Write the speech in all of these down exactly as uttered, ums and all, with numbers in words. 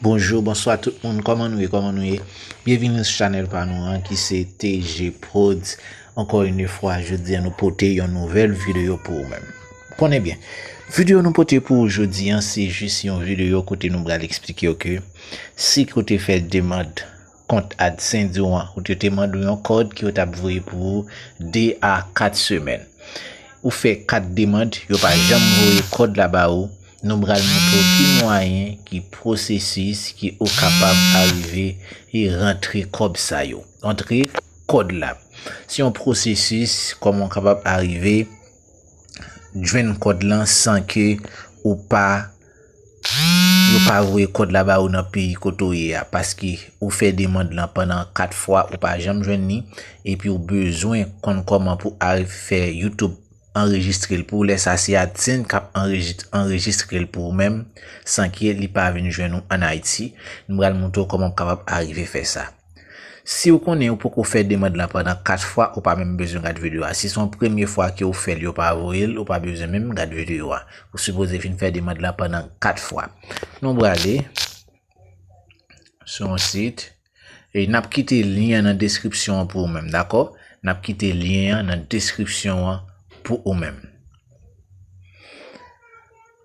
Bonjou, bonswa tout moun, kòman nou ye, kòman nou ye? Byenvini sou chanèl pa nou an ki se T G Prodz. Ankò yon fwa, jodi a nou pote yon nouvèl videyo pou ou menm. Konnen byen, videyo nou pote pou ou jodi an, se jis yon videyo kote nou pral eksplike w ke si ke w te fè demann kont AdSense ou an, ou te, te mande w yon kòd ke yo t ap voye pou ou de a kat semèn. Ou fè kat demann, yo pa janm voye kòd la ba ou. Nou pral montre w ki mwayen, ki pwosesis ke ou kapab arive e rantre kòb sa yo. Rantre kòd la. Se yon pwosesis kòman w kapab arive jwenn kòd lan san ke ou pa, yo pa voye kòd la ba ou nan peyi kote w ye a, paske ou fè demann lan pandan kat fwa, ou pa janm jwenn li, epi ou bezwen konn kòman pou al fè YouTube anrejistre l pou ou. Lè sa se AdSense k ap anreji-, anrejistre l pou ou menm, san ke li pa vin jwenn ou ann Ayiti. Nou pral montre w kòman w kapab arive fè sa. Si w konnen ou poko fè demann lan pandan kat fwa, ou pa menm bezwen gad videyo a. Si se yon premye fwa ke w fè l, yo pa voye l, ou pa bezwen menm gad videyo a. Ou sipoze fin fè demann lan pandan kat fwa. Nou prale sou yon sit. E n ap kite lyen an nan deskripsyon an pou ou menm, dakò? N ap kite lyen an nan deskripsyon an pou ou menm.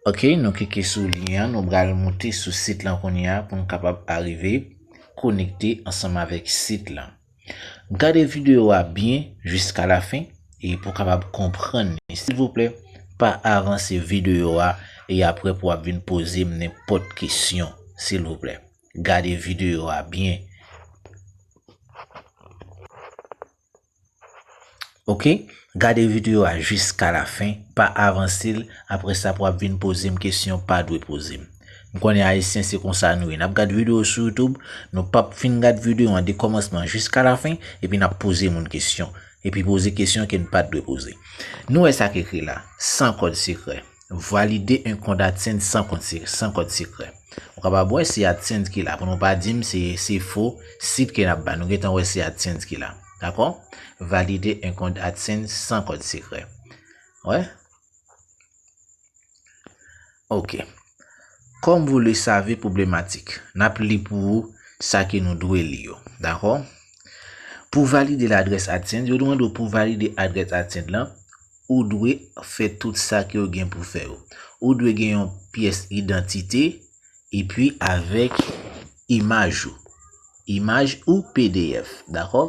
Ok, nou klike sou lyen an, nou pral moute sou sit lan kounye a pou n kapab arive konekte ansanm avèk sit lan. Gade videyo a byen jiska la fen e pou w kapab konprann li. Silvouplè, pa avanse videyo a e apre pou w ap vin poze m nenpòt kesyon, silvouplè. Gade videyo a byen. Ok? Gade videyo a jiska la fen, pa avanse l, apre sa pou w ap vin poze m kesyon, pa dwe poze m. M konnen Ayisyen se konsa nou ye. N ap gad videyo sou YouTube, nou p ap fin gad videyo an de kòmansman jiska la fen, epi n ap poze moun kesyon. Epi poze kesyon ke n pa t dwe poze. Nou wè sa k ekri la, san kòd sekrè. Valide un compte AdSense sans compte se-, sans code secret. Ou kapab wè se AdSense ki la. Pou nou pa di m se, se fo sit ke n ap ba. Nou gentan wè se AdSense ki la. Dakò? Valide un compte AdSense sans code secret. Wè? Ok. Comme vous le savez, pwoblematike. N ap li pou ou sa ke nou dwe li yo. Dakò? Pou valide ladrès AdSense, yo mande w pou valide adrès AdSense lan, ou dwe fè tout sa ke yo gen pou fè yo. Ou dwe gen yon pyès idantite, epi avèk imaj ou. Imaj ou P D F, dakò?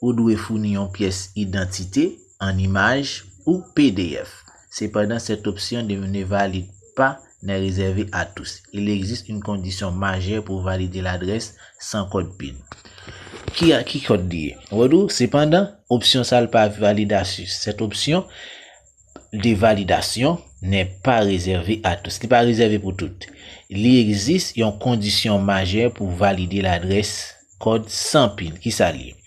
Ou dwe founi yon pyès idantite an imaj ou P D F. Cependant, cette option ne, ne valide pas n'est réservé à tous. Il existe une condition majeure pour valider l'adresse sans code pin. Ki a, ki kòd li ye? Ou wè tou, sepandan, opsyon sa l pa valide à tous. Cette option de validation n'est pas réservée à tous. Li pa rezève pou tout. Li egzis yon kondisyon majè pou valide ladrès kòd san pin. Ki sa l ye?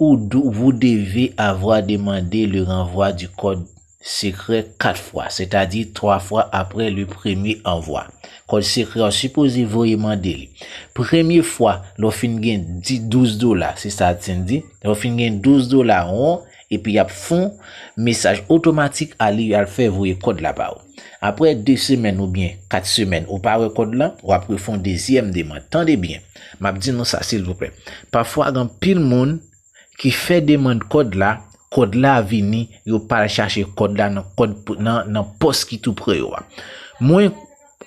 Ou dou-, vous devez avoir demandé le renvoi du code secret quatre fois, c'est-à-dire trois fois après le premier envoi. Kòd sekrè a w sipoze voye mande li. Premye fwa, lè w fin gen di-, douz dola, se sa AdSense di. Lè w fin gen douz dola won, epi y ap fè w mesaj otomatik a li, y al fè voye kòd la ba w. Apre de semèn oubyen kat semèn, ou pa wè kòd lan, w ap refè yon dezyèm demann. Tande byen, m ap di nou sa, silvouplè. Pafwa, gen anpil moun ki fè demann kòd la, kòd la vini, yo pa al chache kòd la nan kòd pou, nan, nan pòs ki tou pre yo a. Mwen,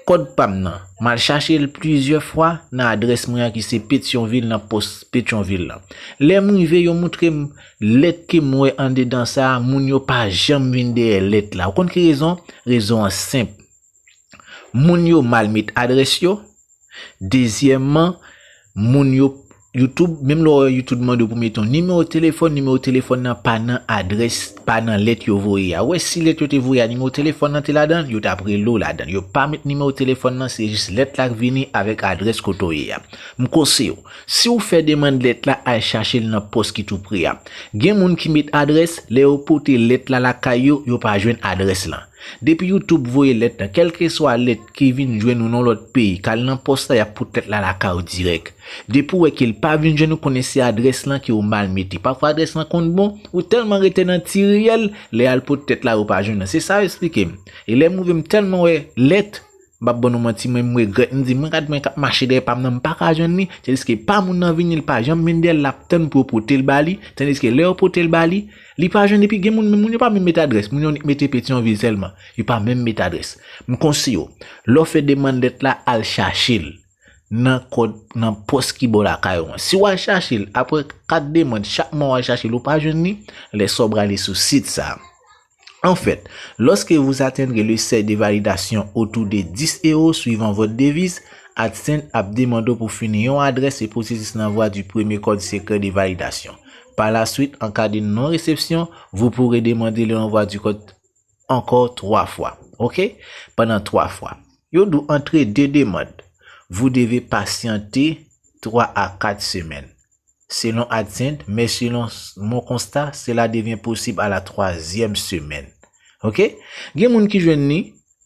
kòd pa m nan, m al chache l plizyè fwa nan adrès mwen an ki se Petyonvil, nan pòs Petyonvil lan. Lè m rive, yo montre m lèt ke m wè andedan sa a, moun yo pa janm vin dèyè lèt la. Ou konn ki rezon? Rezon an senp. Moun yo mal met adrès yo, dezyèmman, moun yo, YouTube, menm lè w wè YouTube mande w pou mete yon nimewo telefòn, nimewo telefòn nan pa nan adrès, pa nan lèt yo voye a. Ou wè, si lèt yo te voye a, nimewo telefòn nan te ladan l, yo t ap rele w ladan l. Yo pa met nimewo telefòn nan, se jis lèt la k vini avèk adrès kote w ye a. M konseye w, si w fè demann lèt la, al chache l nan pòs ki tou pre a. Gen moun ki met adrès, lè yo pote lèt la lakay yo, yo pa jwenn adrès lan. Depi YouTube voye lèt lan, kèlkeswa lèt ki vin jwenn ou nan lòt peyi, k al nan pòs la, y ap pote lèt la lakay ou dirèk. Depi w wè ke l pa vin jwenn ou, konnen se adrès lan ke w mal mete. Pafwa adrès lan konn bon, ou tèlman rete nan ti riyèl, lè y al pote lèt la, yo pa jwenn nan. Se sa yo eksplike m. E lè m rive, m tèlman wè lèt, M p ap ban nou manti, mwen, m regrèt, m di, mwen, gad mwen k ap mache dèyè pa m nan, m pa ka jwenn li, tandiske pa moun nan vini, li pa janm vin dèyè l, l ap tann pou yo pote l ba li, tandiske lè yo pote l ba li, li pa jwenn, epi gen moun, moun yo pa menm met adrès, moun yo nik mete Petyonvil sèlman, yo pa menm met adrès. M konseye w, lè w fè demann lèt la, al chache l nan kòd, nan pòs ki bò lakay ou an. Si w al chache l, apre kat demann, chak mwa w al chache l, ou pa jwenn li, lè sa w prale sou sit sa a. En fait, lorsque vous atteindrez le seuil de validation autour de dix euros suivant votre devise, AdSense ap demande w pou fini yon adrès e pwosesis lanvwa du premier code secret de validation. Par la suite, en cas de non-réception, vous pourrez demander le renvoi du code encore trois fois. OK? Pendant trois fois. Yo di w entre deux demandes, vous devez patienter trois à quatre semaines. Selon AdSense, mais selon s- mon constat, cela devient possible à la troisième semaine. OK? Gen moun ki jwenn li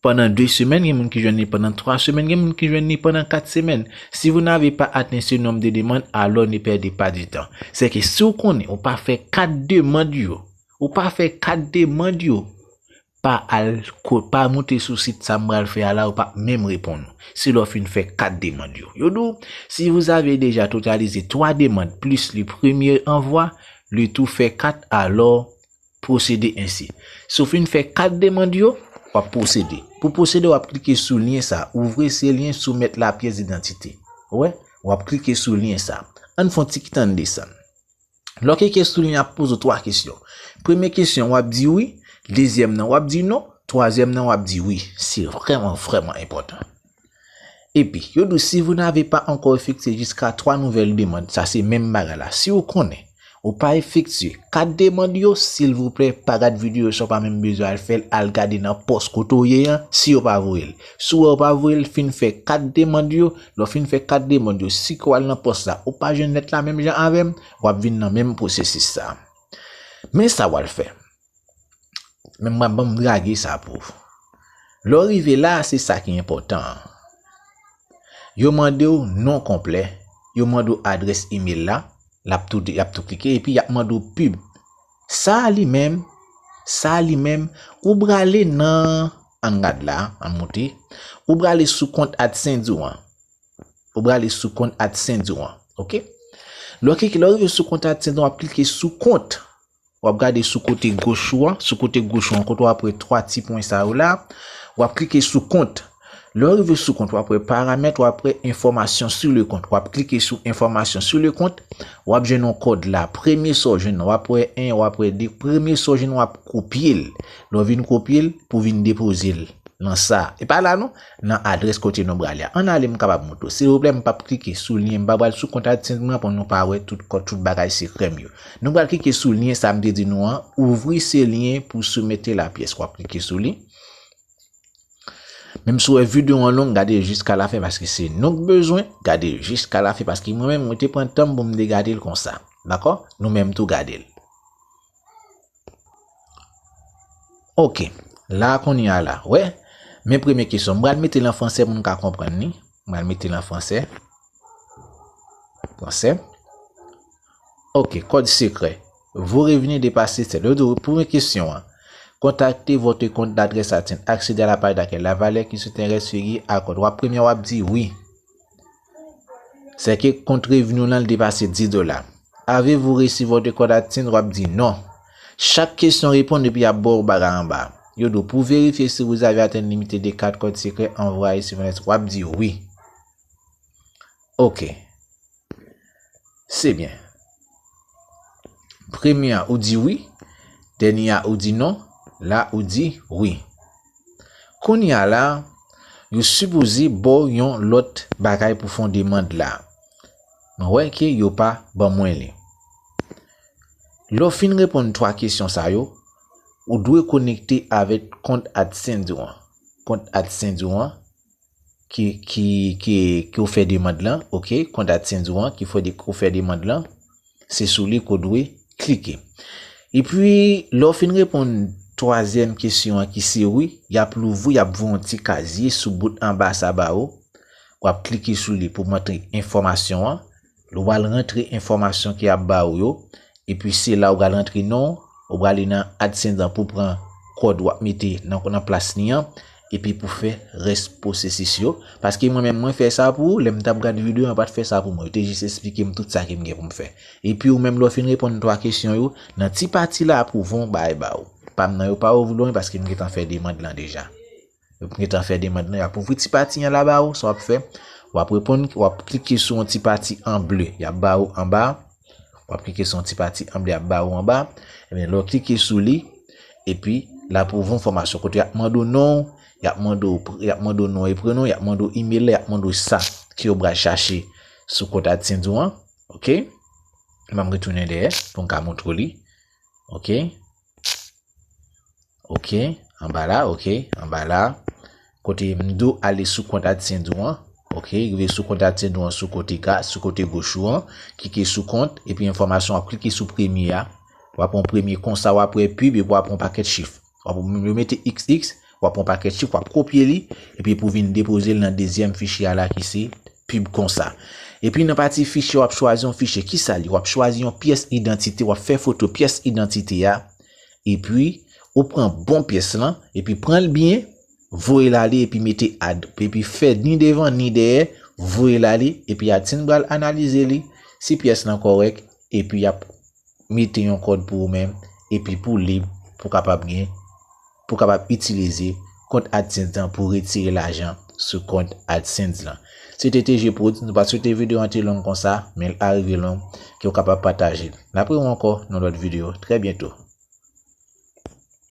pandan de semèn, gen moun ki jwenn li pandan twa semèn, gen moun ki jwenn li pandan kat semèn. Si vous n'avez pas atteint ce nombre de demandes, alors ne perdez pas de temps. Se ke si w konnen ou pa fè kat demann yo, ou pa fè kat demann yo, pa al ko- pa moute sou sit sa m pral fè a la, ou p ap menm reponn ou. Se lè w fin fè kat demann yo. Yo di w, si vous avez déjà totalisé trois demandes plus le premier envoi, le tout fait quatre, alors procédez ainsi. Si w fin fè kat demann yo, w ap pwosede. Pou pwosede, w ap klike sou lyen sa, ouvrir ce lien, soumettre la pièce d'identité. Ou wè? W ap klike sou lyen sa. Ann fè yon ti kitan desann. Lè w klike sou lyen, ap poze w twa kesyon. Premye kesyon, w ap di wi. Dezyèm nan, w ap di non. Twazyèm nan, w ap di wi. Se vrèman, vrèman enpòtan. Epi, yo di w, si vous n'avez pas encore effectué jusqu'à trois nouvelles demandes, sa se menm bagay la. Si w konnen ou pa efektye kat demann yo, silvouplè, pa gad videyo sa, w pa menm bezwen al fè l, al gade nan pòs kote w ye an, si yo pa voye l. Si w wè yo pa voye l, fin fè kat demann yo, lè w fin fè kat demann yo, si ke w al nan pòs la, ou pa jwenn lèt la menm jan avè m, w ap vin nan menm pwosesis sa. Men sa w al fè. Men mwen, ban m drage sa pou ou. Lè w rive la, se sa ki enpòtan an. Yo mande w non konplè, yo mande w adrès imèl la, l ap tou, y ap tou klike, epi y ap mande w pib. Sa a li menm, sa a li menm, ou prale nan, ann gad la, ann moute, ou prale sou kont AdSense ou an. Ou prale sou kont AdSense ou an, oke? Lè w klike, lè w rive sou kont AdSense ou an, w ap klike sou kont. W ap gade sou kote goch ou an, sou kote goch ou an, kote w ap wè twa ti pwen sa yo la, w ap klike sou kont. Lè w rive sou kont, w ap wè paramèt, w ap wè enfòmasyon sou le kont. W ap klike sou enfòmasyon sou le kont, w ap jwenn yon kòd la. Premye sa w jwenn nan, w ap wè en, w ap wè de. Premye sa w jwenn, w ap kopye l. Lè w vin kopye l, pou w vin depoze l nan sa. E pa la non, nan adrès kote nou prale a. Ann ale, m kapab montre w. Silvouplè, m p ap klike sou lyen, m pa pral sou kont AdSense mwen pou nou pa wè tout kòd, tout bagay sekrè m yo. Nou pral klike sou lyen sa m te di nou an, ouvrir ce lien pour soumettre la pièce. W ap klike sou li. Menm si w wè videyo an long, gade l jiska lafen paske se nou k bezwen, gade l jiska lafen paske mwen menm, mwen te pran tan m pou m te gade l konsa. Dakò? Nou menm tou gade l. Oke. La, kounye a la, wè. Men premye kesyon. M pral mete l an fransè pou n ka konprann li. M pral mete l an fransè. Fransè. Oke, kòd sekrè. Vos revenus dépassaient seuil. Yo di w, premye kesyon an. Contactez votre compte d'adresse AdSense. Accédez à la page d'accueil. La valeur qui s'intéresse figure à compte. W ap premye, w ap di wi. Sèke kont revni w lan, l depase dis dola. Avez-vous reçu votre code AdSense? W ap di non. Chak kesyon reponn epi y ap ba w bagay anba. Yo di w, pour vérifier si vous avez atteint limite de quatre codes secrets, envoyez suivant les, w ap di wi. Oke. Se byen. Premye a, ou di wi. Dènye a, ou di non. La, ou di wi. Kounye a la, yo sipoze ba w yon lòt bagay pou fè yon demann la. Mwen wè ke yo pa ban mwen li. Lè w fin reponn twa kesyon sa yo, ou dwe konekte avèk kont AdSense ou an. Kont AdSense ou an, ki, ki, ki, ki ou fè demann lan, oke, kont AdSense ou an, ki fè de, ou fè demann lan, se sou li ke w dwe klike. Epi, lè w fin reponn twazyèm kesyon an ki se wi, y ap louvri, y ap voye yon ti kazye sou bout anba sa ba ou. W ap klike sou li pou w rantre enfòmasyon an. Ou pral rantre enfòmasyon ke y ap ba ou yo. Epi se la ou pral rantre non w, ou prale nan AdSense an pou pran kòd w ap mete nan, nan plas li an. epi pou fè rès pwosesis yo. Paske mwen menm, mwen fè sa pou ou, lè m t ap gad videyo, mwen pa t fè sa pou mwen. Yo te jis esplike m tout sa ke m gen pou m fè. Epi ou menm, lè w fin reponn twa kesyon yo, nan ti pati la, apwouve yon bagay ba ou. Pa m nan yo pa ouvri l, paske m gentan fè demann lan deja. M gentan fè demann lan, y ap ouvri ti pati an la ba ou, sa w ap fè, w ap reponn, w ap klike sou yon ti pati an ble, y ap ba ou anba, w ap klike sou yon ti pati an ble, y ap ba ou anba, ebyen, lè w klike sou li, epi l ap ouvri yon fòmasyon kote y ap mande w non, y ap mande w, y ap mande w non e prenon, y ap mande w email la, y ap mande w sa ke w pral chache sou kont AdSense ou an, oke? M ap retounen dèyè pou m ka montre w li, oke? Oke, anba la, oke, anba la. Kote m di w ale sou kont AdSense ou an, oke, rive sou kont AdSense ou an sou kote ga, sou kote goch ou an, klike sou kont, epi enfòmasyon, w ap klike sou premye a. W ap wè yon premye konsa, w ap wè pib, epi w ap wè yon pakèt chif. W ap, yo mete X X, w ap wè yon pakèt chif, w ap kopye li, epi pou vin depoze l nan dezyèm fichye a la ki se pib konsa. Epi nan pati fichye, w ap chwazi yon fichye. Kisa li? W ap chwazi yon pyès idantite, w ap fè foto pyès idantite a, epi ou pran bon pyès lan, epi pran l byen, voye l ale, epi mete add, epi fè ni devan ni dèyè, voye l ale, epi AdSense pral analize li, si pyès lan kòrèk, epi y ap mete yon kòd pou ou menm, epi pou lib, pou kapab gen, pou kapab itilize kont AdSense lan pou retire lajan sou kont AdSense lan. Se te T G Prod, nou pa t swete videyo an te long konsa, men l arive long, ke w kapab pataje l. N ap rewè ankò nan lòt videyo, trè byento.